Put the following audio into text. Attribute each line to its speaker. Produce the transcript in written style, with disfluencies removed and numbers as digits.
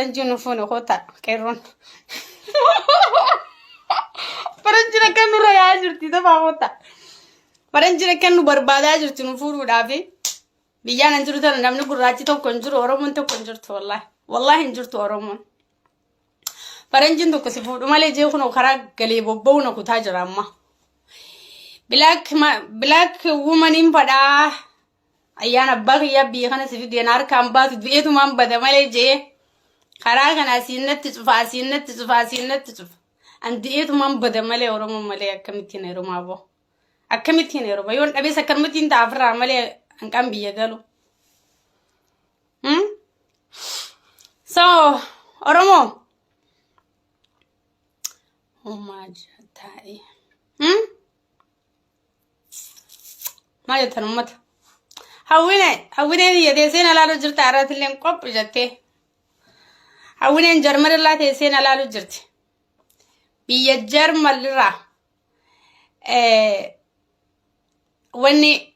Speaker 1: faranjiin nu fuune koota qeerroon. Faranjiin akka nurra yaa'aa jirti dafaa koota. Faranjiin akka nu barbaadaa jirti nu fuudhuudhaafi. Biyyaan hin jiru tana namni gurraachi tokko hin jiru Oromoon tokko hin jirtu wallaahi. Wallaahi hin jirtu Oromoon. Faranjiin tokko si fuudhu malee jee kunoo karaa galee bobba'u na kutaa jira amma. Black black womaniin fadhaa ayyaana abbaa kiyyaa biyya kana si fideen harkaan baatu du'eetumaan bada malee jee karaa kana asiin natti cufa asiin natti cufa asiin natti cufa. An du'eetumaan bada malee Oromoo malee akkamittiin heerumaa boo. Akkamittiin heeruma yoon dhabees akkamittiin ta'a ofirraa malee hanqaan biyya galu. So Oromoo. Homaa taa'ee. Maal jettan uummata? Hawwine hawwineen biyya teessee na laaluu jirta irratti illee qophi jettee. Hawwineen Jarman irraa teessee na laaluu jirti. Biyya Jarman irraa wanni